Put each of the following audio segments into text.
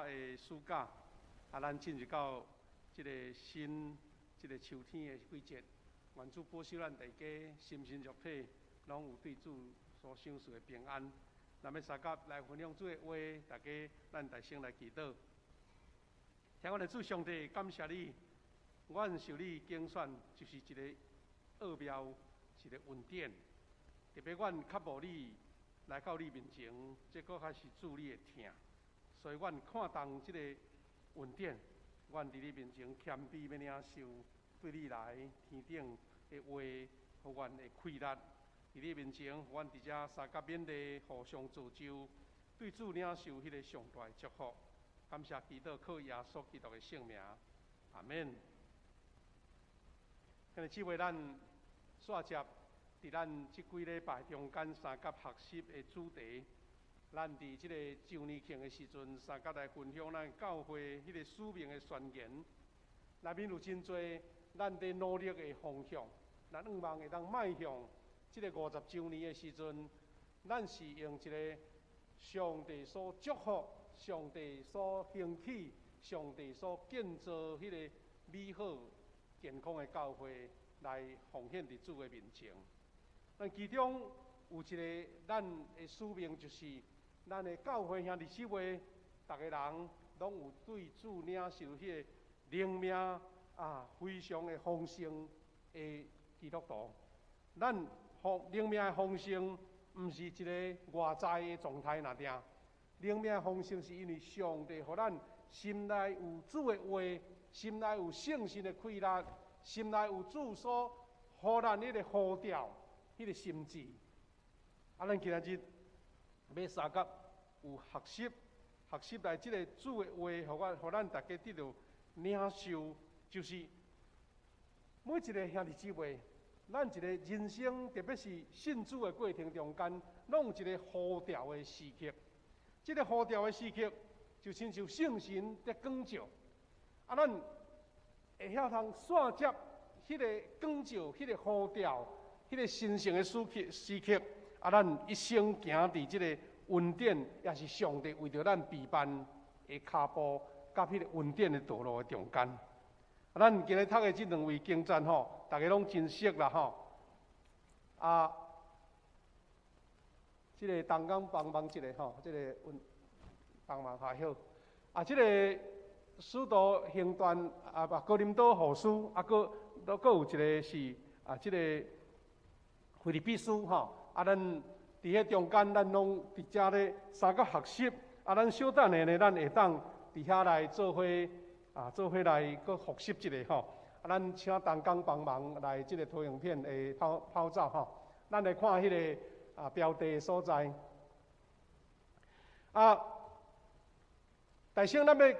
的暑假，啊，咱進入到這个新這个秋天的季節。願主保守咱大家心身肉體，攏有對主所賞賜的平安。咱欲相佮來分享主的話，大家咱大聲來祈禱。天阮的主上帝，感謝你，阮受你揀選，就是一个奧妙，一个恩典。特別阮渴慕你來到你面前，這閣較是主你的疼，所以阮看重這个恩典，阮佇你面前謙卑欲領受對你來天頂的話，予阮的氣力。佇你面前，予阮佇遮相佮勉勵，互相造就，對主領受彼个上大的祝福。感謝祈禱，靠耶穌基督的聖名，阿們。兄弟姊妹，咱煞接佇咱這幾禮拜中間相佮學習的主題，咱佇這個週年慶的時陣，相佮來分享咱教會彼個使命的宣言。內面有真濟咱佇努力的方向，咱向望會當邁向這个50週年的時陣，咱是用一个上帝所祝福、上帝所興起、上帝所建造彼个美好健康的教會來奉獻佇主的面前。咱其中有一个咱的使命，就是咱的教會兄弟姊妹，逐个人攏有對主領受彼個靈命啊，非常的豐盛的基督徒。咱豐靈命的豐盛，毋是一个外在的狀態爾定。靈命豐盛是因為上帝予咱心內有主的話，心內有聖神的氣力，心內有主所予咱彼个呼召，彼个心志。啊，咱今仔日欲相佮有學習，學習來這个主的話，予我，予咱大家得著領受，就是每一个兄弟姊妹，咱一个人生，特別是信主的過程中間，攏有一个呼召的時刻。這个呼召的時刻，就親像聖神佇光照，啊，咱會曉通煞接彼个光照、彼个呼召、彼个神聖的時刻時刻，啊，咱一生行佇這个恩典，也是上帝為著咱備辦的跤步，佮彼个恩典的道路的中間。啊，咱今日讀的這兩位經節吼，大家攏真熟啦吼。啊，這个同工幫忙一下吼，這个阮幫忙還好。啊，這个使徒行傳啊，不，哥林多後書啊，閣閣有一个是啊，這个腓立比書吼。啊，咱佇彼中間，咱攏佇遮咧相佮學習。啊，咱小等下呢，咱會當佇遐來做伙啊，做伙來閣複習一下吼。啊，咱請同工幫忙來這个投影片的跑跑走吼。咱來看彼个啊標題的所在。啊，大先咱欲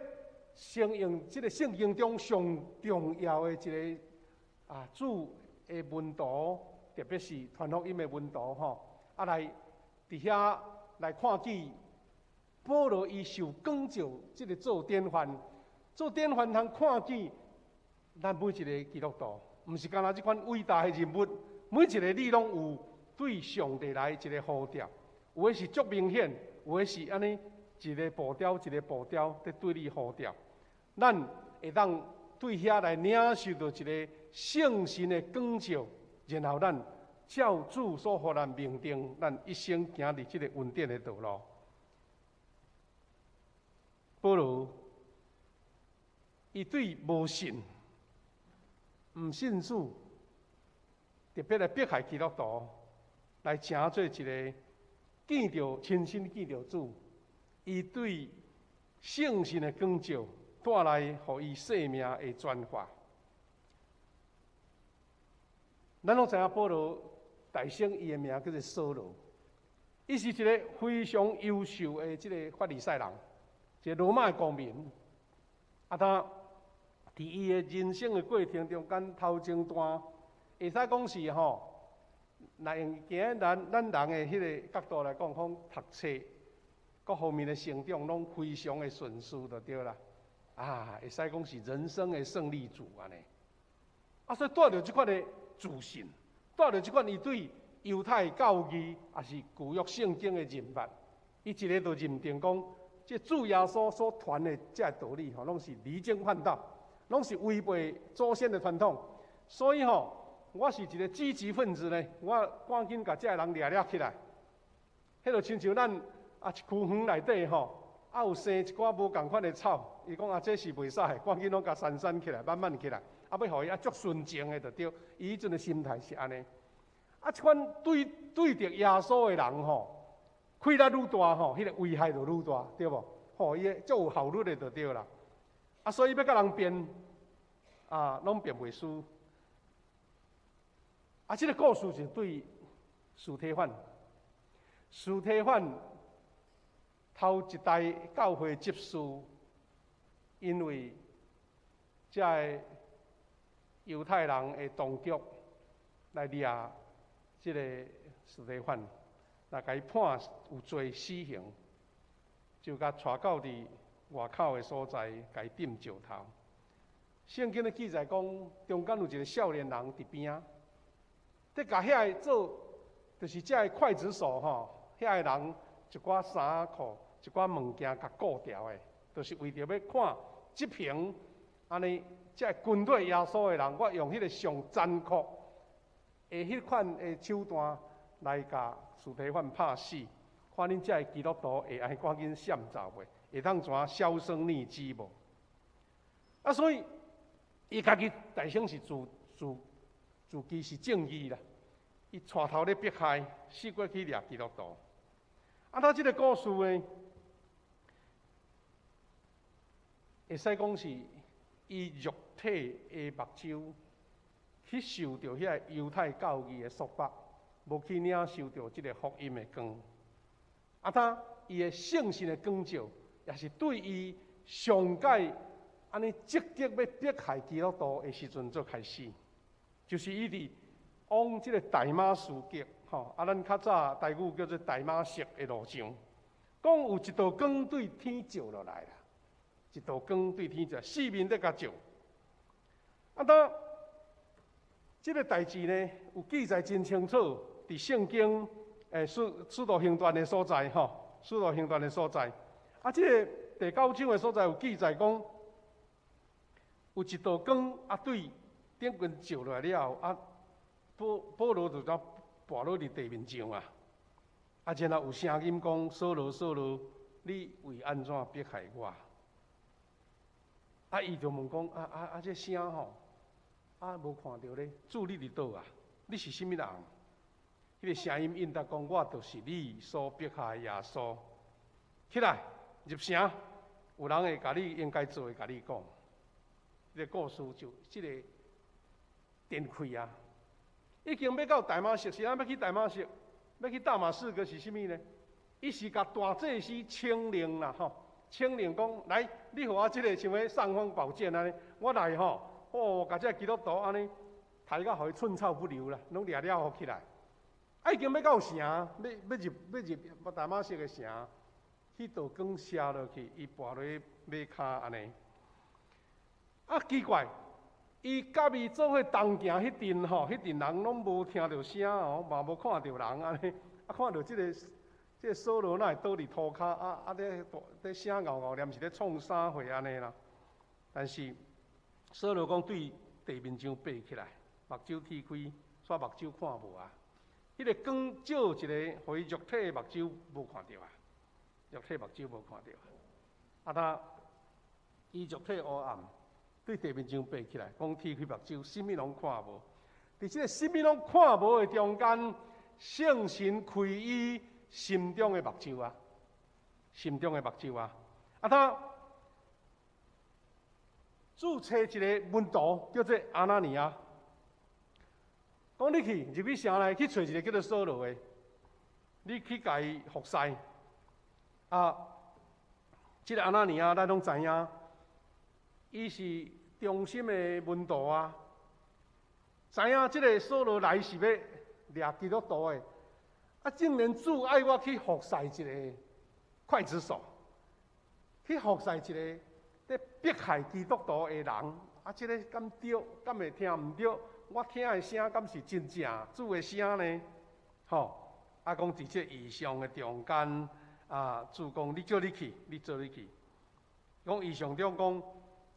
先用這个聖經中上重要的一个啊主的門徒，特別是傳福音的門徒吼，啊來佇遐來看見保羅伊受光照，這个做典範，做典範通看見咱每一个基督徒，毋是干焦這款偉大的人物，每一个你攏有對上帝來一个呼召，有的是足明顯，有的是按呢一个步調一个步調佇對你呼召。咱會當對遐來領受著一个聖神的光照，然後咱照主所予咱命定，咱一生行佇這个恩典的道路。保羅，伊對無信、毋信主，特別來迫害基督徒，來成做一个見著親身見著主，伊對聖神的光照，帶來予伊生命的轉化。咱攏知影保羅大先伊的名叫做掃羅，伊是一个非常優秀的這个法利賽人，一个羅馬的公民。啊，他佇伊的人生的過程中間，頭前段會使講是吼，若用今仔咱咱人的彼个角度來講，講讀冊各方面的成長攏非常的順遂，就對啦。啊，會使講是人生的勝利組按呢。啊，所以帶著這款的自信，帶著這款伊對猶太教義，抑是舊約聖經的認捌，伊一个就認定講，這主耶穌所傳的這個道理吼，攏是離經叛道，攏是違背祖先的傳統。所以吼，我是一個積極分子呢，我趕緊共這个人掠掠起來。彼就親像咱啊一區園內底吼，啊有生一寡無仝款的草，伊講啊這是袂使的，趕緊攏共刪刪起來，挽挽起來，啊欲予伊啊足純淨的就對。伊彼陣的心態是按呢。啊，這款對對著耶穌的人吼，氣力愈大吼，彼個危害就愈大，對無？吼，伊會足有效率的就對啦。啊，所以欲佮人辯，啊，攏辯袂輸。啊，這個故事是對司提反，司提反頭一代教會執事，因為這个猶太人的當局來掠這个司提反，來共伊判有罪死刑，就共帶到佇外口的所在，共伊釘石頭。聖經的記載講，中間有一个少年人佇邊仔。佇共遐个做，就是這个劊子手吼，遐个人一寡衫褲、一寡物件共顧牢的，就是為著欲看執行按呢，這个軍隊耶穌的人，我用彼个上殘酷的彼款的手段來共司提反拍死，看恁這个基督徒會按呢趕緊閃走袂？會當怎銷聲匿跡無？啊，所以伊家己大聲是自自自己是正義啦，伊帶頭咧迫害，四處去掠基督徒。啊，他這个故事呢，會使講是伊肉體的目睭去受著遐个猶太教義的束縛，無去領受著這个福音的光。啊，他伊的聖神的光照，也是對伊上蓋按呢積極欲迫害基督徒的時陣做開始。就是伊佇往這个大馬士革，吼，啊，咱較早台語叫做大馬色的路上，講有一道光對天照落來啦，一道光對天照，四面咧共照。啊，當這个代誌呢，有記載真清楚，佇聖經誒使使徒行傳的所在，吼，使徒行傳的所在。啊，這个第九章的所在有記載講，有一道光啊對頂懸照落來了後，啊，保保羅就怎跋落佇地面上啊！啊，然後有聲音講：掃羅，掃羅，你為按怎迫害我？啊，伊就問講：啊啊啊！這聲吼，啊，無看著咧，主你佇佗啊？你是啥物人？彼個聲音應答講：我就是你所迫害的耶穌。起來，入城，有人會共你應該做的，共你講。這个故事就這个展開啊！已經欲到大馬色，是按欲去大馬色，欲去大馬士革是啥物呢？伊是共大祭司請令啦，吼，請令講來，你予我這个像彼尚方寶劍按呢，我來吼，哦，共這个基督徒按呢，刣到予伊寸草不留啦，攏掠了予起來。啊，已經欲到城，欲欲入欲入大馬色的城，彼道光射落去，伊跋落去馬跤按呢。啊，奇怪！伊佮伊做伙同行彼陣吼，彼陣人攏無聽著聲哦，嘛無看著人按呢。啊，看著這个這个掃羅哪會倒佇塗跤啊啊咧咧聲𠢕𠢕念是咧創啥貨按呢啦？但是掃羅講對地面上爬起來，目睭鐵開，煞目睭看無啊。彼個光照一个，予伊肉體的目睭無看著啊，肉體目睭無看著啊。啊，他伊肉體烏暗。對地面上爬起來，講鐵開目睭，啥物攏看無。佇這个啥物攏看無的中間，聖神開伊心中的目睭啊，心中的目睭啊。啊，他主揣一个門徒叫做亞拿尼亞，講你去入去城內去揣一个叫做掃羅的，你去共伊服侍。啊，這个亞拿尼亞咱攏知影。伊是忠心的門徒啊，知影這个掃羅來是欲掠基督徒的，啊，竟然主愛我去服侍一个劊子手，去服侍一个咧迫害基督徒的人，啊，這个敢對？敢會聽毋對？我聽的聲敢是真正主的聲呢？吼，啊，講佇這異象的中間，啊，主講你叫你去，你做你去。講異象中講，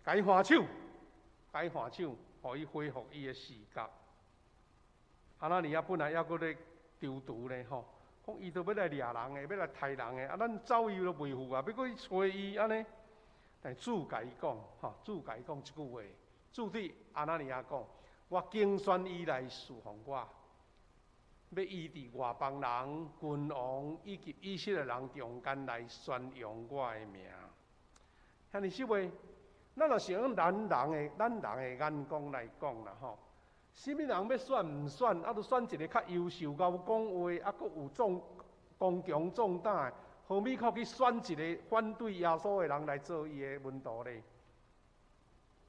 共伊還手，共伊還手，予伊恢復伊的視覺。亞拿尼亞本來猶閣咧躊躇咧吼，講伊都欲來掠人的，欲來刣人的，啊，咱走伊都袂赴啊，欲閣去揣伊按呢？但主共伊講，吼，主共伊講這句話，主對亞拿尼亞講，我揀選伊來事奉我，欲伊佇外邦人、君王以及以色列人中間來宣揚我的名。兄弟姊妹，咱若是用咱人的眼光來講啦，吼，啥物人欲選毋選，啊，著選一个較優秀、𠢕講話，啊，閣有壯剛強壯膽的，何物閣去選一个反對耶穌的人來做伊的門徒咧？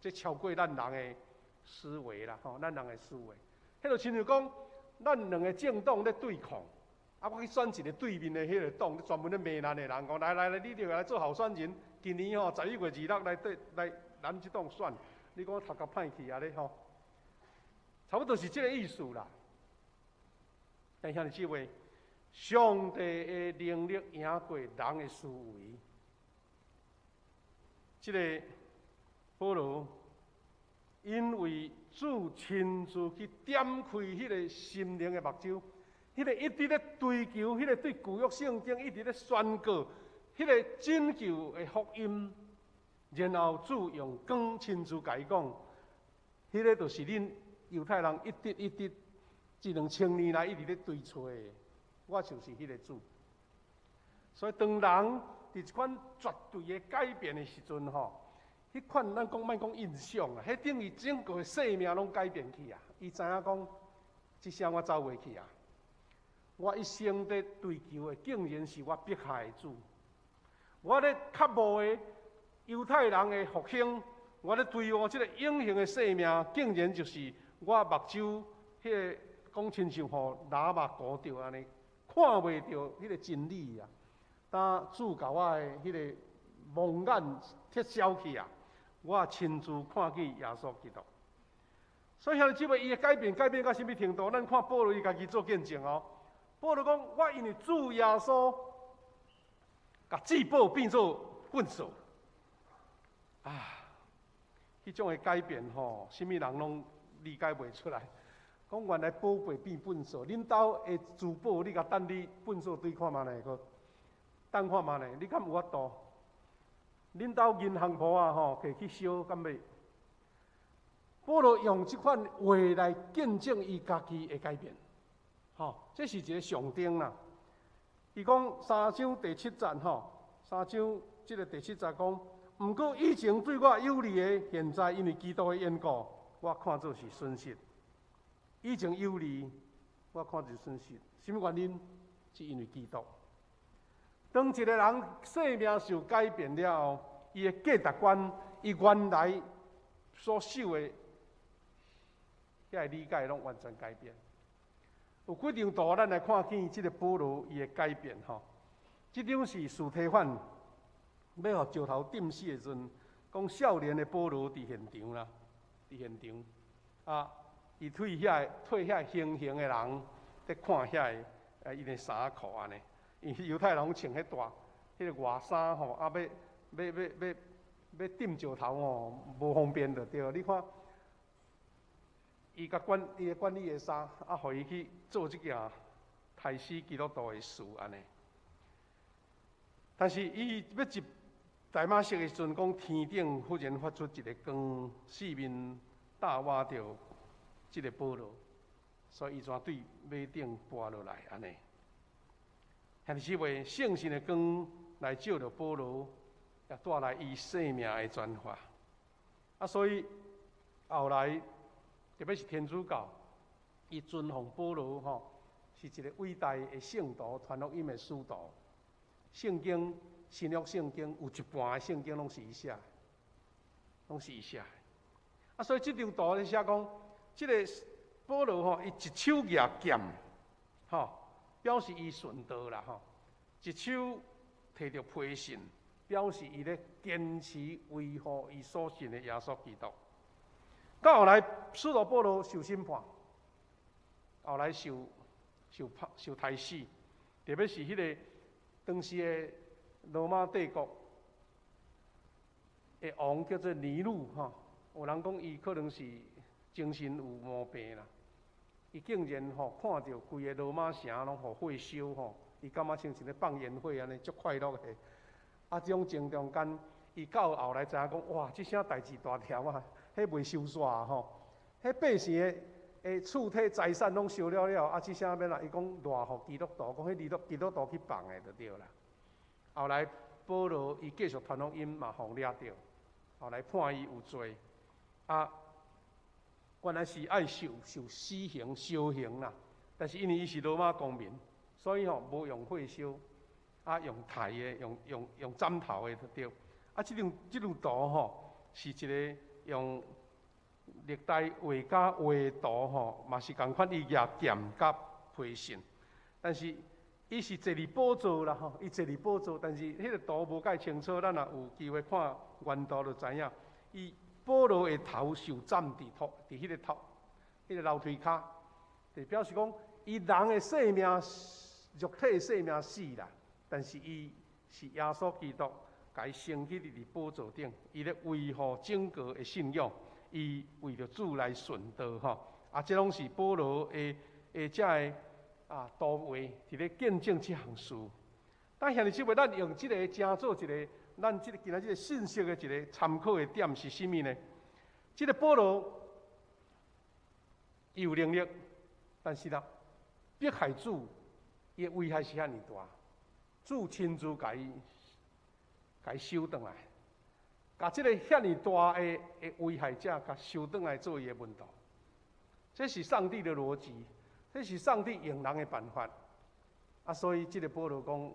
這超過咱人的思維啦，吼，咱人的思維。彼就親像講，咱兩个政黨咧對抗，啊，我去選一个對面的彼个黨，專門咧罵咱的人，講來來來，你著來做候選人。今年吼11月26來對來咱這黨選，你講頭殼歹去啊咧吼，差不多是這个意思啦。但兄弟姊妹，上帝的能力贏過人的思維。這个保羅因為主親自去點開彼个心靈的目睭，彼个一直咧追求，彼个對舊約聖經一直咧宣告。彼个拯救的福音，然後主用光親自共伊講，彼个就是恁猶太人一直一直這2000年來一直咧追揣的，我就是彼个主。所以當人佇這款絕對的改變的時陣吼，彼款咱講莫講印象啊，彼等於整個生命攏改變去啊！伊知影講，這聲我走袂去啊！我一生佇追求的，竟然是我迫害的主。我咧渴慕的猶太人的復興，我咧追求這个永恆的生命，竟然就是我目睭彼个講親像予喇目糊著按呢，看袂著彼个真理啊！當主共我的彼个蒙眼撤銷去啊，我親自看見耶穌基督。所以兄弟姊妹，伊的改變改變到啥物程度？咱看保羅伊家己做見證哦。保羅講：我因為主耶穌，共至寶變做糞掃啊！彼種的改變吼，啥物人攏理解袂出來。講原來寶貝變糞掃，恁兜的珠寶，你共擲佇糞掃堆看覓咧？閣擲看覓咧？你敢有法度？恁兜銀行簿仔吼，摕去燒，敢欲？保羅用這款話來見證伊家己的改變，吼，這是一个象徵啦。伊講三章第七節吼，三章這个第七節講，毋過以前對我有利的，現在因為基督的緣故，我看做是損失。以前有利，我看做損失，啥物原因？是因為基督。當一个人生命受改變了後，伊的價值觀，伊原來所守的遐个理解攏完全改變。有幾張圖，咱來看見這个保羅伊的改變吼。這張是司提反欲予石頭釘死的時陣，講少年的保羅佇現場啦，佇現場啊，伊替遐行刑的人佇看遐个伊的衫褲按呢，因為猶太人攏穿彼大彼个外衫吼，啊，欲釘石頭吼，無方便就對。你看，伊共管伊管伊的衫，啊，予伊去做這件刣死基督徒的事按呢。但是伊欲入大馬色的時陣，講天頂忽然發出一个光，四面罩倚著這个保羅，所以伊怎對馬頂跋落來按呢。兄弟姊妹，聖神的光來照著保羅，也帶來伊生命的轉化。啊，所以後來特別是天主教，伊尊奉保羅吼，是一个偉大的聖徒，傳福音的使徒。聖經新約聖經有一半的聖經攏是伊寫，攏是伊寫。啊，所以這張圖咧寫講，這个保羅吼，伊一手舉劍，吼，表示伊殉道啦，吼；一手提著批信，表示伊咧堅持維護伊所信的耶穌基督。到後來，使徒保羅受審判，後來受受判受刣死，特別是彼个當時的羅馬帝國的王叫做尼祿吼，有人講伊可能是精神有毛病啦。伊竟然吼看著規个羅馬城攏予火燒吼，伊感覺像一个放煙火按呢，足快樂的。啊，這種情中間，伊到後來知影講，哇，這啥代誌大條啊，彼袂收煞吼，彼百姓的厝體財產攏燒了了，啊，這啥欲按怎？伊講賴予基督徒，講彼基督徒去放的就對啦。後來保羅伊繼續傳福音嘛，予掠著，後來判伊有罪，啊，原來是愛受死刑燒刑啦，但是因為伊是羅馬公民，所以吼無用火燒，啊，用刣的，用斬頭的就對。啊，這張圖吼是一个用歷代畫家畫的圖吼，嘛是仝款，伊舉劍佮披信，但是伊是坐佇寶座啦吼，伊坐佇寶座，但是彼个圖無蓋清楚，咱若有機會看原圖就知影。伊保羅的頭受斬佇土，佇彼个頭，彼个樓梯跤，就表示講，伊人的性命，肉體的性命死啦，但是伊是耶穌基督，共伊升起佇寶座頂，伊咧維護整個的信仰，伊為著主來殉道吼。啊，這攏是保羅的這个圖畫，佇咧見證這項事。但兄弟姊妹，咱用這个成做一个咱這个今仔這个信息的一个參考的點是啥物呢？這个保羅伊有能力，但是啦，迫害主，伊的危害是遐爾大，主親自共伊收轉來，共這个遐爾大的危害者，共收轉來做伊的門徒。這是上帝的邏輯，這是上帝用人的辦法。啊，所以這个保羅講，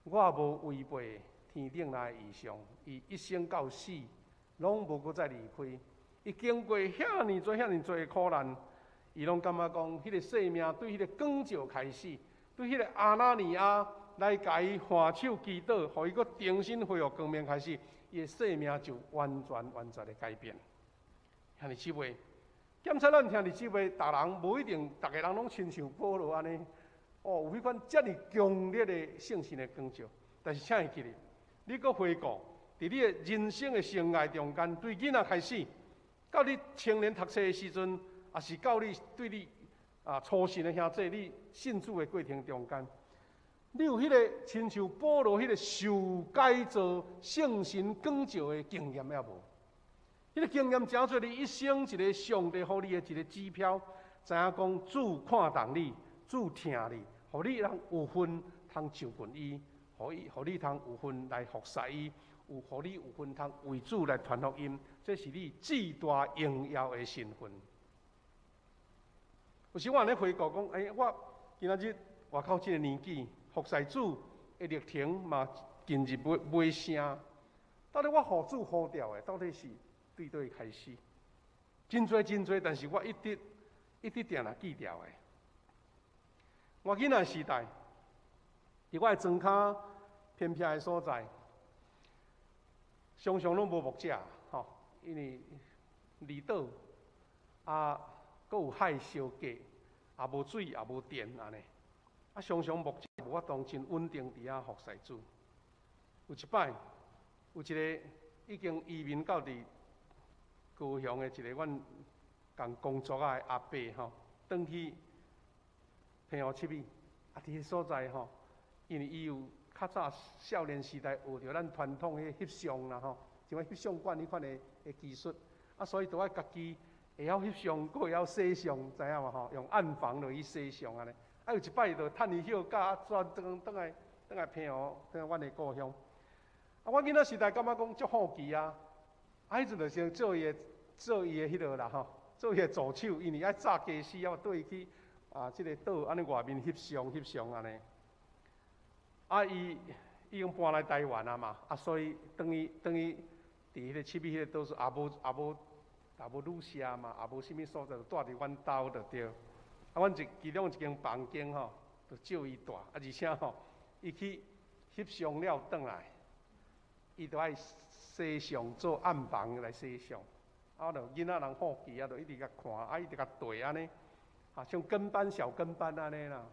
我無違背天頂來的異象，伊一生到死，攏無閣再離開。伊經過遐爾濟、遐爾濟的苦難，伊攏感覺講，彼个生命對彼个光照開始，對彼个亞拿尼亞來共伊按手祈禱，予伊閣重新恢復光明開始，伊的生命就完全完全的改變。兄弟姊妹，檢查咱兄弟姊妹，逐人無一定，逐个人攏親像保羅按呢，哦，有彼款遮爾強烈的聖神的光照。但是請會記得，你閣回顧，佇你的人生的生涯中間，對囡仔開始，到你青年讀冊的時陣，抑是到你對你初信的兄弟，你信主的過程中間，你有彼个親像保羅彼个受改造、聖神光照的經驗猶無？彼个經驗成做你一生一个上帝予你的一个指標，知影講主看重你，主疼你，予你通有份通就近伊，予你通有份來服侍伊，予你有份通為主來傳福音，這是你至大榮耀的身份。有時我按呢回顧講，欸，我今仔日活到這个年紀，服侍主的歷程嘛，近日尾尾聲。到底我予主呼召的，到底是對佗開始？真濟真濟，但是我一直一直定定記牢的。我囡仔時代，佇我的莊跤偏僻的所在，常常攏無牧者，吼，因為離島啊，閣有海相隔，也無水也無電按呢，啊，常常牧者無法度真穩定佇遐服侍主。有一擺，有一个已經移民到佇高雄的一个阮仝工作的阿伯吼，轉去澎湖七美，啊，佇彼所在吼，因為伊有較早少年時代學著咱傳統彼翕相啦吼，像翕相館彼款的技術，啊，所以著愛家己會曉翕相，閣會曉洗相，知影無吼？用暗房落去洗相按呢。啊，有一擺就趁伊歇假，轉轉轉來澎湖，轉來阮的故鄉。啊，我囡仔時代感覺講足好奇啊，啊，彼陣就先做伊的彼落啦吼，做伊的助手，因為愛紮家私，啊，綴伊去啊，這个島按呢外面翕相翕相按呢。啊，伊已經搬來台灣啊嘛，啊，所以轉去佇彼个七美彼个島是也無旅社嘛，也無啥物所在，就蹛佇阮兜就對。啊，阮其中一間房間吼，就借伊蹛，啊，而且吼，伊去翕相了轉來，伊就愛洗相做暗房來洗相。啊，就囡仔人好奇啊，就一直共看，啊，一直共綴按呢，啊，像跟班小跟班按呢啦。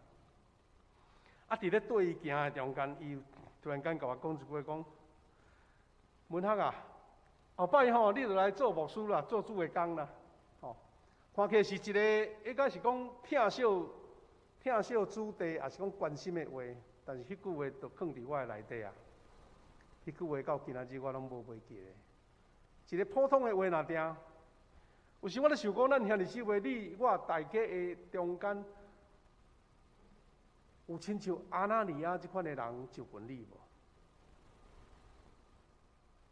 啊，佇咧綴伊行的中間，伊有突然間共我講一句話，講文學啊，後擺吼，你就來做牧師啦，做主的工啦，吼，看起來是一個應該是講疼惜疼惜子弟，抑是講關心的話，但是彼句話就囥佇我的內底啊。彼句話到今仔日我攏無袂記得。一個普通的話爾定，有時我咧想講，咱兄弟姊妹，你我大家的中間，有親像亞拿尼亞這款的人就近你無？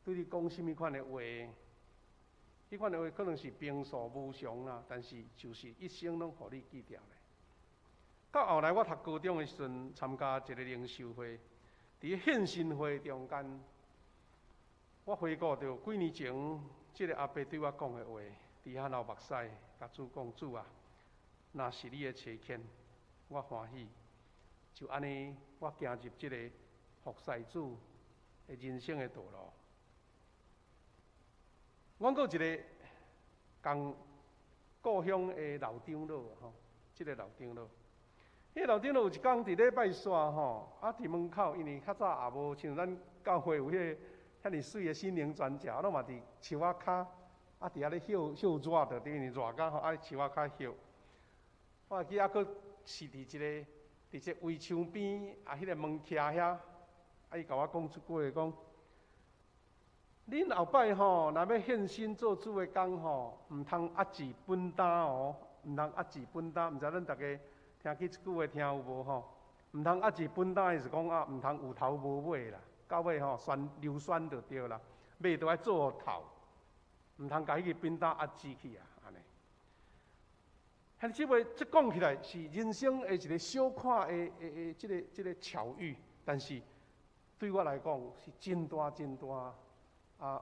對你講啥物款的話？彼款的話可能是平素無常啦，但是就是一生攏予你記著的。到後來我讀高中的時陣，參加一個靈修會，佇獻身會中間，我回顧著幾年前，這個阿伯對我講的話，佇遐流目屎，共主講，主啊，若是你的差遣，我歡喜。就按呢，我行入這個服侍主的人生的道路。阮閣有一個仝故鄉的老長老吼，這個老長老，彼個老長老有一工佇禮拜三吼，啊佇門口，因為較早也無像咱教會有彼個遐爾媠的心靈轉折，攏嘛佇樹仔跤，啊佇遐咧歇歇熱，就等於熱甲吼，啊樹仔跤歇。我會記猶閣是佇一個佇這圍牆邊啊，彼個門徛遐，啊伊共我講一句話講。恁後擺吼，若欲獻身做主的工吼，毋通壓制本擔哦，毋通壓制本擔。毋知恁逐家聽起這句話聽有無吼？毋通壓制本擔，意思講啊，毋通有頭無尾啦，到尾吼旋溜旋就對啦，尾都愛做予透，毋通共彼个扁擔壓制去啊，按呢。兄弟姊妹，這講起來是人生的一個小可的的的這个這个巧遇，但是對我來講是真大真大。啊，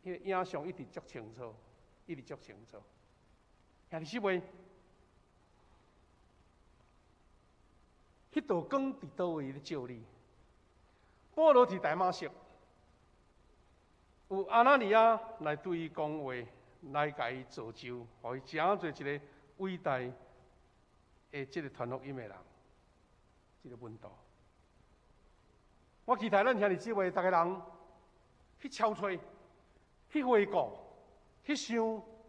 彼个影像一直足清楚，一直足清楚。兄弟姊妹，彼道光佇佗位咧照你？保羅佇大馬色，有亞拿尼亞來對伊講話，來共伊造就，予伊成做一个偉大的這个傳福音的人，這个門徒。我期待咱兄弟姊妹，逐个人。去敲揣，去回顧，去想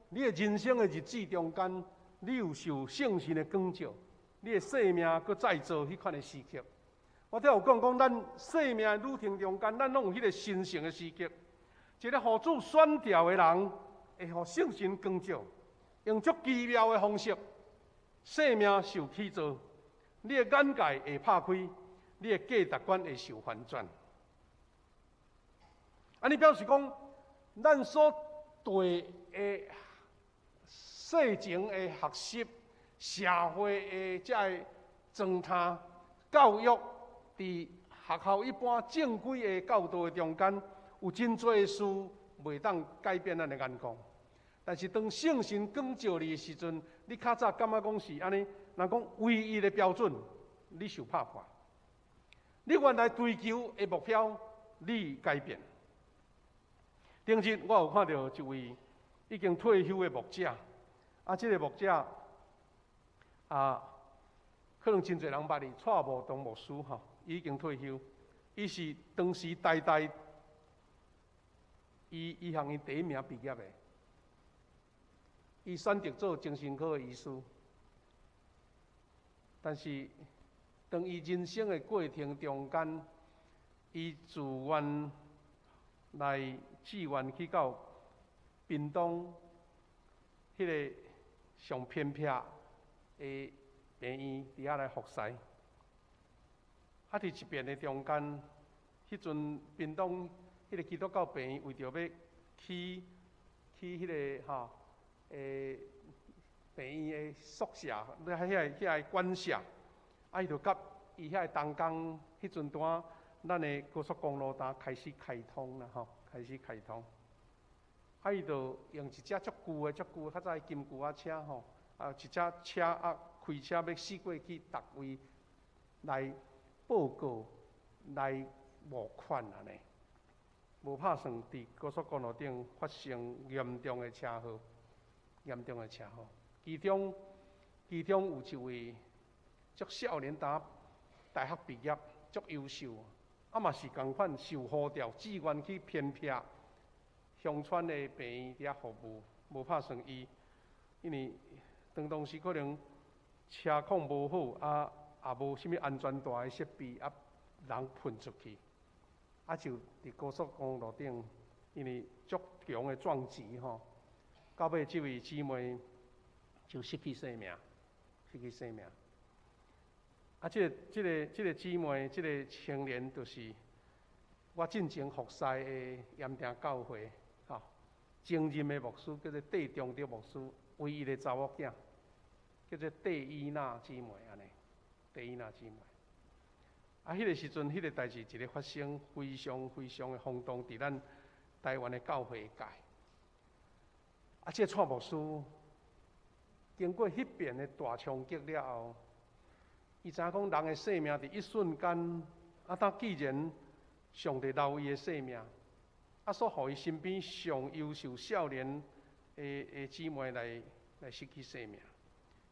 你的人生的日子中間，你有受聖神的光照，你的生命閣再造彼款的時刻。我拄有講講，咱生命的旅程中間，咱攏有彼个神聖的時刻。一个予主選召的人，會予聖神光照，用足奇妙的方式，生命受起造，你的眼界會拍開，你的價值觀會受翻轉。按呢表示講，咱所對的世情的學習、社會的這个狀態、教育，佇學校一般正規的教導的中間，有真濟事袂當改變咱的眼光。但是當聖神光照你的時陣，你較早感覺講是按呢，人講唯一的標準，你受拍破。你原來追求的目標，你改變。頂日我有看著一位已經退休的牧者，啊，這個牧者啊，可能真濟人捌伊，蔡無當牧師吼，伊已經退休，伊是當時台大醫醫學院第一名畢業的，伊選擇做精神科的醫師，但是當伊人生的過程中間，伊自願來志願去到屏東彼个上偏僻的病院，佇遐來服侍。啊，佇一遍的中間，彼陣屏東彼个基督教病院為著欲起起彼个吼，病院的宿舍，遐个遐个館舍，啊，伊就佮伊遐个同工，彼陣拄仔咱的高速公路呾開始開通啦吼，開始開通，啊，伊就用一隻足舊的、足舊較早的金龜仔車吼，啊，一隻車啊，開車欲四過去逐位來報告、來募款按呢。無拍算佇高速公路頂發生嚴重的車禍，嚴重的車禍。其中，其中有一位足少年當大學畢業，足優秀，啊嘛是仝款受呼召，志願去偏僻鄉村的病院佇遐服務，無拍算伊，因為當當時可能車況無好，啊也無啥物安全帶的設備，啊人噴出去，啊就佇高速公路頂，因為足強的撞擊吼，到尾這位姊妹就失去性命，失去性命。啊，這個姊妹，這個青年，就是我進前服侍的鹽埕教會，吼，前任的牧師叫做戴中德牧師，唯一的查某囝，叫做戴伊娜姊妹按呢，戴伊娜姊妹。啊，彼個時陣，彼個代誌一个發生，非常非常的轟動，佇咱台灣的教會界。啊，這個蔡牧師經過彼遍的大衝擊了後，伊知影講人的生命佇一瞬間，啊，當既然上帝留伊的生命，啊，煞予伊身邊上優秀少年的姊妹來失去生命，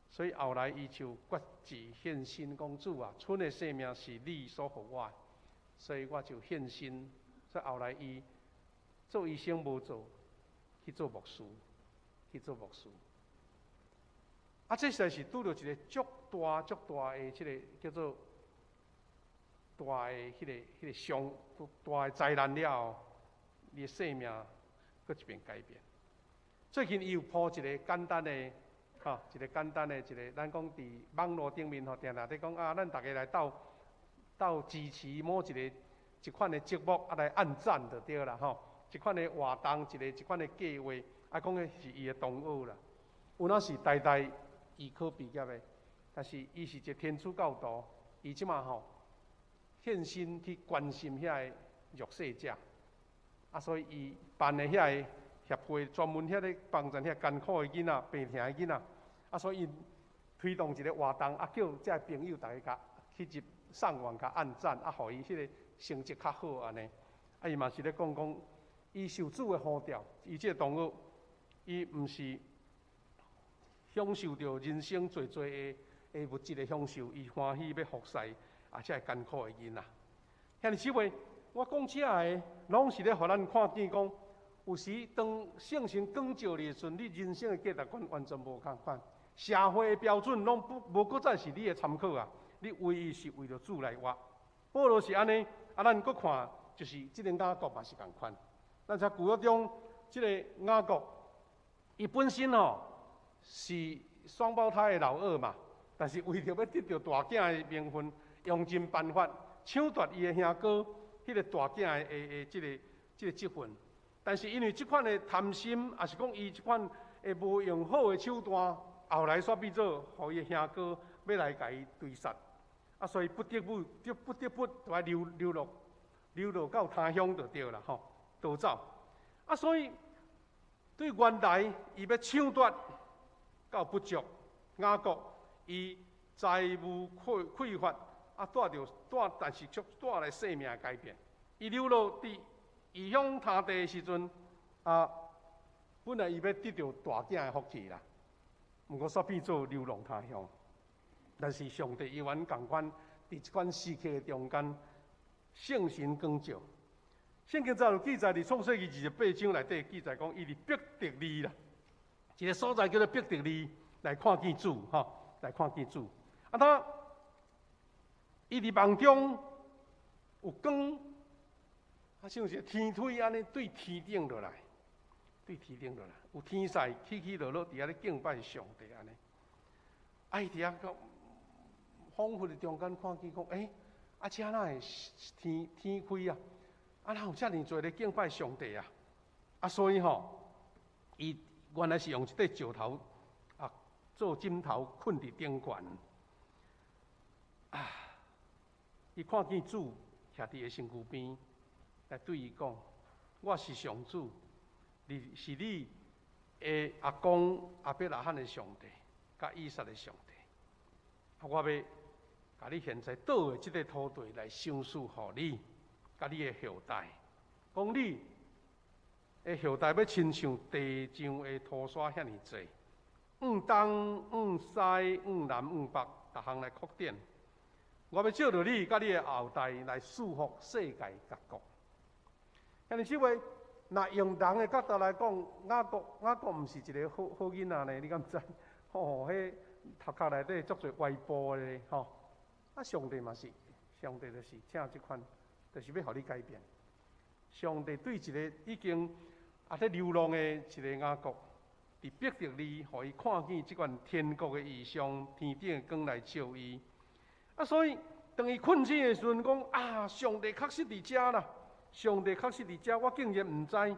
所以後來伊就決志獻身，講主啊，賰的生命是你所予我的，所以我就獻身。所以後來伊做醫生無做，去做牧師，去做牧師。啊，這實在是拄著一個足大足大的這個叫做大的彼個傷大的災難了後，你的生命閣一遍改變。最近伊有 po 一個簡單的，吼，一個簡單的一個，咱講佇網路頂面吼，定定咧講啊，咱逐家來鬥鬥支持某一個一款的節目，啊來按讚就對啦吼。一款的活動，一個一款的計劃，啊講的是伊的同學啦。有哪是台大醫科畢業的，但是伊是一個天主教徒，伊這馬吼獻身去關心遐个弱勢者，啊，所以伊辦的遐個協會專門遐咧幫助遐艱苦的囡仔、病疼的囡仔，啊，所以𪜶推動一個活動，啊，叫遮个朋友逐家共去入上網共按讚，啊，予伊彼個成績較好按呢。啊，伊嘛是咧講講，伊受主的呼召，伊這個同學，伊毋是享受著人生濟濟的物質的享受，伊歡喜欲服侍啊，遮个艱苦的囡仔。兄弟姊妹，我講這个，攏是咧予咱看見講，有時當聖神光照你的時陣，你人生的價值觀完全無仝款，社會的標準攏不無閣再是你的參考啊！你唯一是為著主來活。保羅是按呢，啊，咱閣看，就是這個雅各嘛是仝款。咱在舊約中，這個雅各，伊本身吼是雙胞胎的老二嘛，但是為著欲得著大囝的名分，用盡辦法搶奪伊的兄哥彼個大囝的這個職分。但是因為這款的貪心，抑是講伊這款的無用好的手段，後來煞變做予伊的兄哥欲來共伊追殺，啊，所以不得不就不得不就愛流流落流落到他鄉就對啦吼，逃走。啊，所以對原來伊欲搶奪到不足，雅各伊財物匱乏，啊，帶著帶，但是卻帶來生命的改變。伊流落佇異鄉他地的時陣，啊，本來伊欲得著大囝的福氣啦，毋過煞變做流浪他鄉。但是上帝猶原仝款，佇這款時刻的中間，聖神光照。聖經早有記載，佇創世記28章內底記載講，伊佇伯特利啦，一個所在叫做伯特利，來看見主，吼，來看見主。啊，他伊佇夢中有光，啊，像是天梯按呢對天頂落來，對天頂落來，有天使起起落落佇遐咧敬拜上帝按呢。啊，伊佇遐講，恍惚的中間看見講，欸，啊，這哪會天天開啊？啊，哪有遮爾濟咧敬拜上帝啊？啊，所以吼，伊原來是用一塊石頭啊做枕頭，睏佇頂懸。啊，伊看見主徛佇伊身軀邊，來對伊講：我是上主，你是你的阿公亞伯拉罕的上帝，佮以撒的上帝。啊，我欲共你現在倒的這個土地來賞賜予你，佮你的後代。講你的後代欲親像地上的塗沙遐爾濟，往東、往西、往南、往北，逐項來擴展。我欲藉著你佮你的後代來賜福世界各國。兄弟姊妹，若用人的角度來講，雅各雅各毋是一個好好囡仔呢，你敢知？吼，彼頭殼內底足濟歪步的吼。啊，上帝嘛是，上帝就是請這款，就是欲予你改變。上帝對一個已經啊咧流浪的一個雅各，佇伯特利，予伊看見這款天國的異象，天頂的光來照伊。啊，所以當伊困醒的時陣，講啊，上帝確實佇遮啦，上帝確實佇遮，我竟然毋知。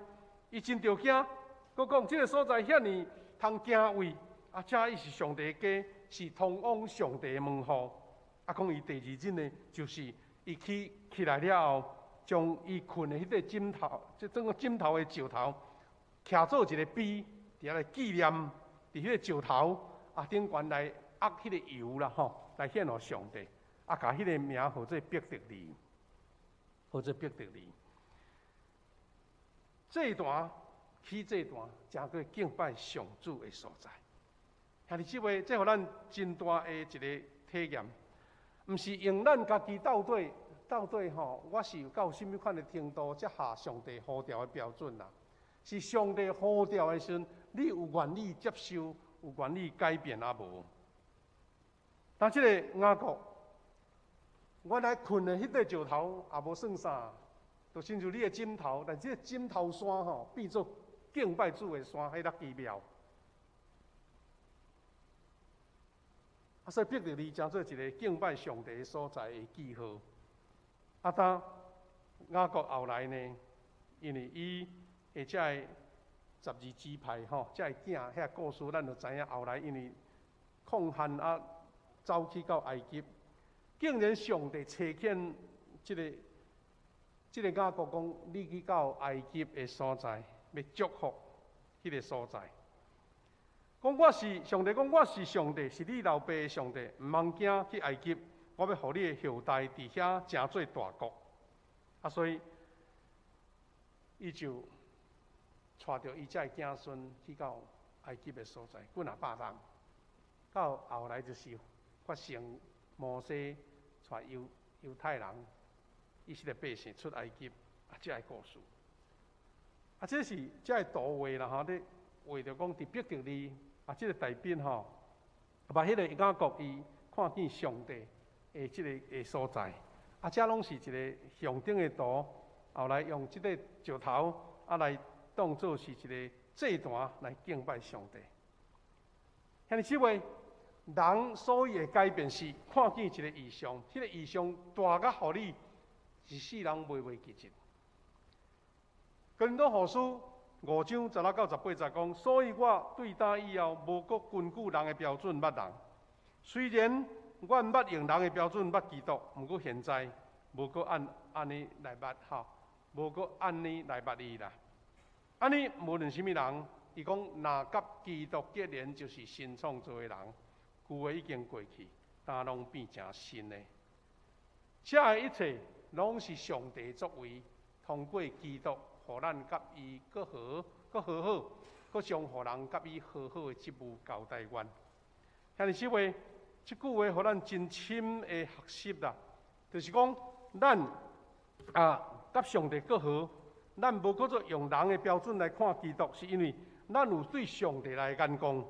伊真著驚，閣講這个所在遐爾通敬畏，啊，遮伊是上帝的家，是通往上帝的門戶。啊，講伊第二日呢，就是伊起起來了後，將伊睏的彼個枕頭，這整個枕頭的石頭，徛做一个碑，佇遐來紀念，佇彼個石頭啊頂懸來壓彼个油啦吼，來獻予上帝，啊，共彼个名號做伯特利，號做伯特利。祭壇起祭壇，成做敬拜上主的所在。兄弟姊妹，這予咱真大的一個體驗，毋是用咱家己到底到底吼，我是有到啥物款的程度，才合上帝呼召的標準啦？是上帝呼召的時陣，你有願意接受，有願意改變抑無？但這个雅各，原來睏的彼塊石頭也無算啥，就親像你的枕頭，但這个枕頭山吼變做敬拜主的山，彼較奇妙。啊，所以伯特利成做一个敬拜上帝的所在的記號。啊，當雅各後來呢，因為伊的這个12支派吼，這个囝遐故事，咱就知影。後來因為曠旱啊，走去到埃及，竟然上帝差遣這个雅各講，你去到埃及的所在，欲祝福彼个所在。講我是上帝，講我是上帝，是你老爸的上帝，毋通驚去埃及，我欲予你的後代佇遐成做大國。啊，所以伊就帶著伊這个囝孫去到埃及的所在，幾若百冬。到後來就是發生摩西帶猶猶太人、以色列百姓出埃及啊，這个故事。啊，這是這个圖畫啦吼，咧畫著講佇伯特利啊，這个大衛吼，把彼个雅各伊看見上帝的這个的所在。啊，這攏是一个象徵的圖，後來用這个石頭啊來當做是一个祭壇來敬拜上帝。兄弟姊妹，人所以會改變是看見一个異象，彼个異象大甲予你一世人袂袂記得。哥林多後書5章16到18節講，所以我對今以後無閣根據人的標準捌人，雖然阮捌用人的標準捌基督，毋過現在無閣按按呢來捌吼，無閣按呢來捌伊啦。按呢無論啥物人，伊講若佮基督結連，就是新創造的人，舊的已經過去，今攏變成新的。這个一切攏是上帝作為，通過基督，予咱佮伊閣和閣和好，閣將予人佮伊和好的職務交代阮。兄弟姊妹，這句話予咱真深的學習啦，就是講咱啊，佮上帝閣和，咱無閣做用人的標準來看基督，是因為咱有對上帝來的眼光，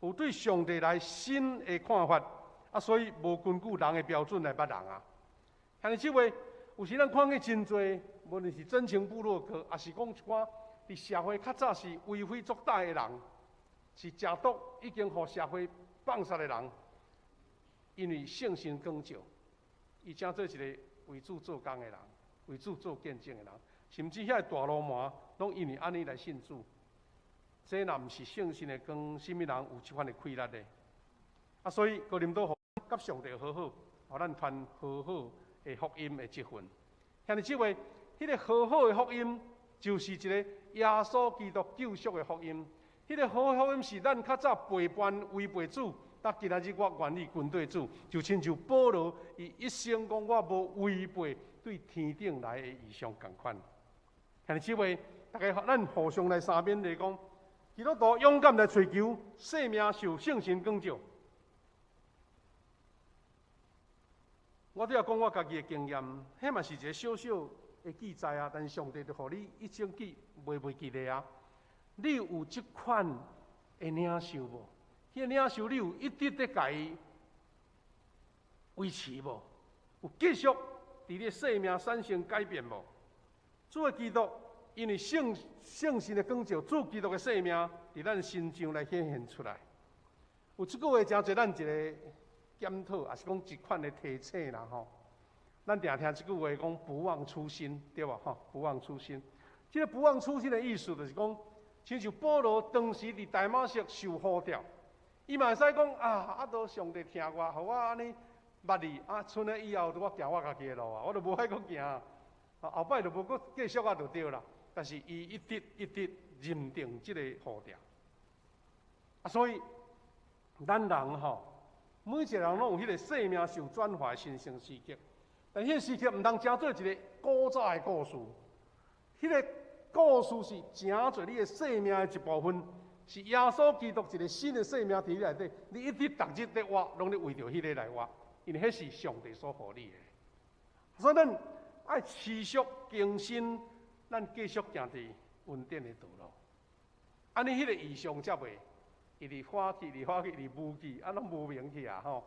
有對上帝來新的看法，啊，所以無根據人的標準來捌人啊。兄弟姊妹，有時咱看見真濟，無論是真情部落客，抑是講一寡佇社會較早是為非作歹的人，是食毒已經予社會放殺的人，因為聖神光照，伊成做一个為主做工的人，為主做見證的人，甚至遐个大流氓，攏因為按呢來信主。這若毋是聖神的光，啥物人有這款的氣力呢？啊，所以哥林多後佮上帝和好，予咱傳和好的福音的這份。兄弟姊妹，彼个和好的福音，就是一个耶穌基督救贖的福音。彼个和好福音是咱較早背叛違背主，但今仔日我願意跟綴主，就親像保羅，伊一生講我無違背對天頂來的異象仝款。兄弟姊妹，大家咱互相來相勉來講，基督徒勇敢來揣求，生命受聖神光照。我拄仔講我家己的經驗，彼嘛是一个小小的記載啊。但是上帝就予你一生記，袂袂記得啊。你有這款的領受無？彼个領受你有一直咧共伊維持無？有繼續佇你的生命產生改變無？主的基督因為聖聖神的光照，主基督的生命佇咱身上來顯現出來。有這句話誠濟咱一个檢討，抑是講一款的提醒啦吼。咱定聽這句話講不忘初心，對無吼？不忘初心，這个不忘初心的意思就是講，親像保羅當時佇大馬色受呼召，伊嘛會使講啊，啊都上帝疼我，予我按呢捌你啊，賰了以後，我行我家己的路啊，我就無愛閣行啊，後擺就無閣繼續啊，就對啦。但是伊一直一直認定這个呼召，啊，所以咱人吼，每一个人攏有彼个生命受轉化的神聖時刻，但彼个時刻毋通成做一个古早的故事。彼个故事是成做你的生命的一部分，是耶穌基督一个新的生命佇你內底，你一直逐日咧活，攏咧為著彼个來活，因為彼是上帝所予你的。所以咱愛持續更新，咱繼續行佇恩典的道路。按呢彼个異象才袂一直發去，一直發去，一直無去，啊攏無明去啊吼！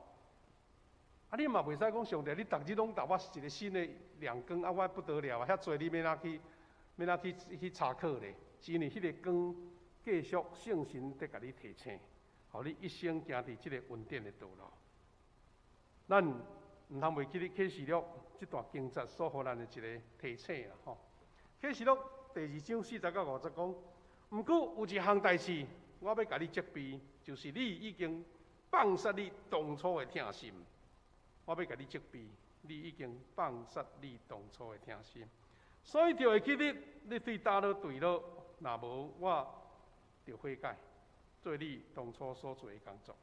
啊，你嘛袂使講上帝，你逐日攏予我一个新的亮光，啊，我不得了啊！遐濟你欲按怎去，欲按怎去去查考咧？是因為彼个光繼續聖神佇共你提醒，予你一生行佇這个恩典的道路。咱毋通袂記得啟示錄這段經節所予咱的一个提醒啦吼。啟示錄第二章4節到5節講，毋過有一項代誌，我欲共你責備，就是你已經放殺你當初的疼心。我欲共你責備，你已經放殺你當初的疼心。所以就會記得你對佗落墜落，若無我就悔改，做你當初所做的工作。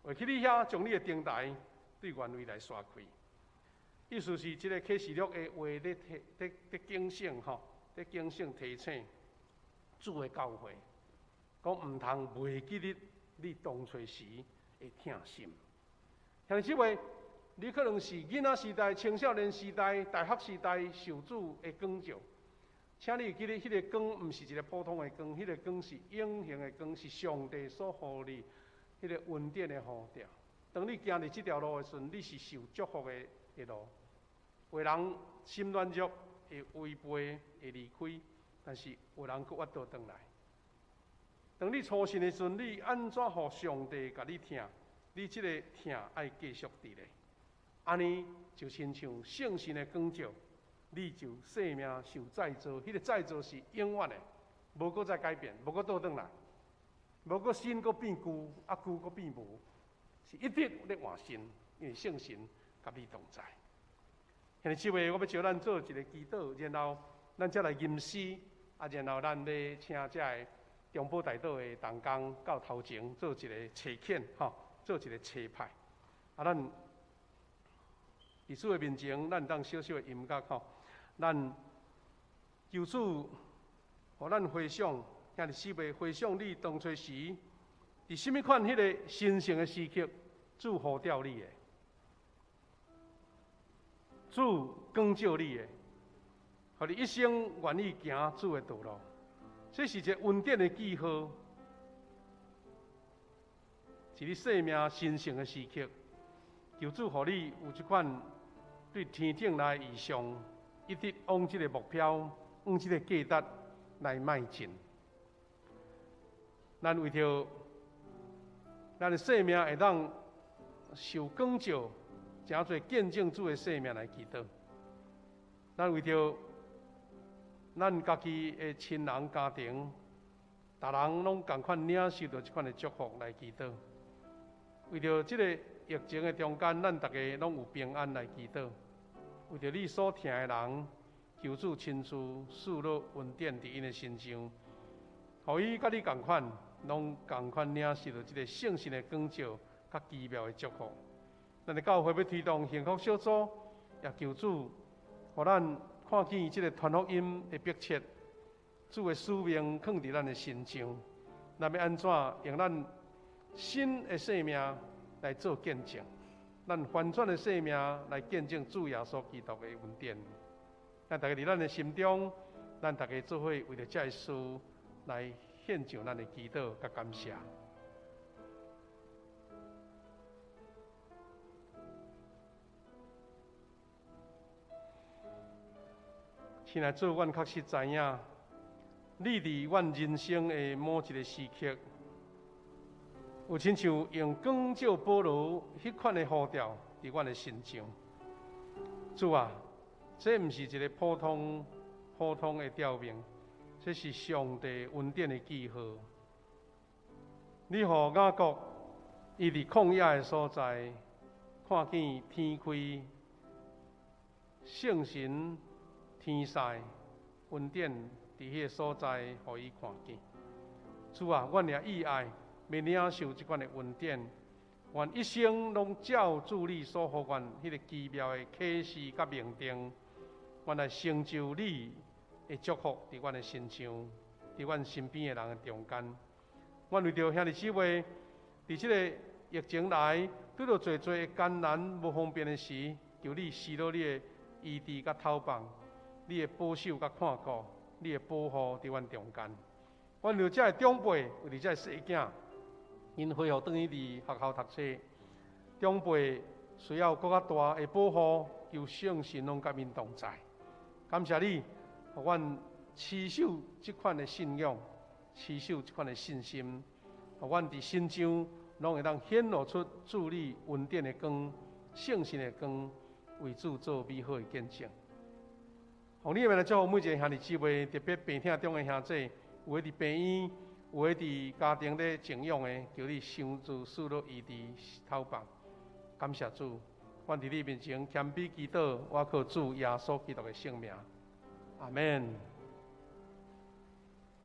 會去你遐將你的燈台對原位來刷開。意思是這个啟示錄的話咧提咧咧警醒吼，咧警醒提醒主的教會，講毋通袂記得你當初時的疼心。兄弟姊妹，你可能是囡仔時代、青少年時代、大學時代受主的光照，請你記得，彼个光毋是一个普通的光，彼个光是永恆的光，是上帝所予你彼个恩典的呼召。當你行佇這條路的時陣，你是受祝福的的路。有人心軟弱，會違背，會離開，但是有人閣會倒轉來。當你初信的時陣，你按怎予上帝共你疼？你這个疼愛繼續佇咧，按呢就親像聖神的光照，你就生命受再造，彼个再造是永遠的，無閣再改變，無閣倒轉來，無閣新閣變舊，啊舊閣變無，是一直咧換新，因為聖神佮你同在。兄弟姊妹，我欲招咱做一个祈禱，然後咱才來吟詩，啊，然後咱欲請這个中保代禱的同工到頭前做一个差遣，吼，做一個差派。啊，咱佇主的面前，咱當小小的音樂吼，咱求主，予咱回想，兄弟姊妹回想你當初時，佇啥物款彼个神聖的時刻，主呼召你的，主光照你的，予你一生願意行主的道路。這是一个恩典的記號，是你生命神聖的時刻。求主予你有這款對天頂來的異象，一直往這个目標，往這个價值來邁進。咱為著咱的生命會當受光照，成做見證主的生命來祈禱。咱為著咱家己的親人、家庭，逐人攏仝款領受著這款的祝福來祈禱。為著這個疫情的中間，咱逐家攏有平安來祈禱。為著你所疼的人，求主親自賜落恩典佇𪜶的身上，予伊佮你仝款，攏仝款領受著這个聖神的光照，佮奇妙的祝福。咱的教會欲推動幸福小組，也求主，予咱看見這个傳福音的迫切，主的使命囥佇咱的身上，咱欲按怎用咱新的生命來做見證？咱翻轉的生命來見證主耶穌基督的恩典。咱逐家佇咱的心中，咱逐家做伙為著這个事來獻上咱的祈禱佮感謝。親愛的主，阮確實知影，你佇阮人生的某一个時刻，有親像用光照保羅彼款的呼召佇阮的身上。主啊，這毋是一个普通普通的召命，這是上帝恩典的記號。你予雅各伊佇曠野的所在，看見天開，聖神天使恩典佇彼个所在，予伊看見。主啊，阮也意愛欲領受這款的恩典，願一生攏照主你所予阮彼个奇妙的啟示佮命定，阮來成就你的祝福佇阮的身上，佇阮身邊的人的中間。阮為著兄弟姊妹，佇這个疫情來拄著濟濟的艱難無方便的時，求你施落你的醫治佮透放，你的保守佮看顧，你的保護佇阮中間。阮為著這个長輩，為著這个細囝，𪜶恢復轉去佇學校讀冊，長輩需要閣較大的保護，求聖神攏佮𪜶同在。感謝你，予阮持守這款的信仰，持守這款的信心，予阮佇身上攏會當顯露出主你恩典的光、聖神的光，為主做美好的見證。奉你的名來祝福每一个兄弟姊妹，特別病痛中的兄弟，有的佇病院，有的佇家庭咧靜養的，求你相助賜予醫治透放。感謝主，阮佇你面前謙卑祈禱，我靠主耶穌基督的聖名，阿們。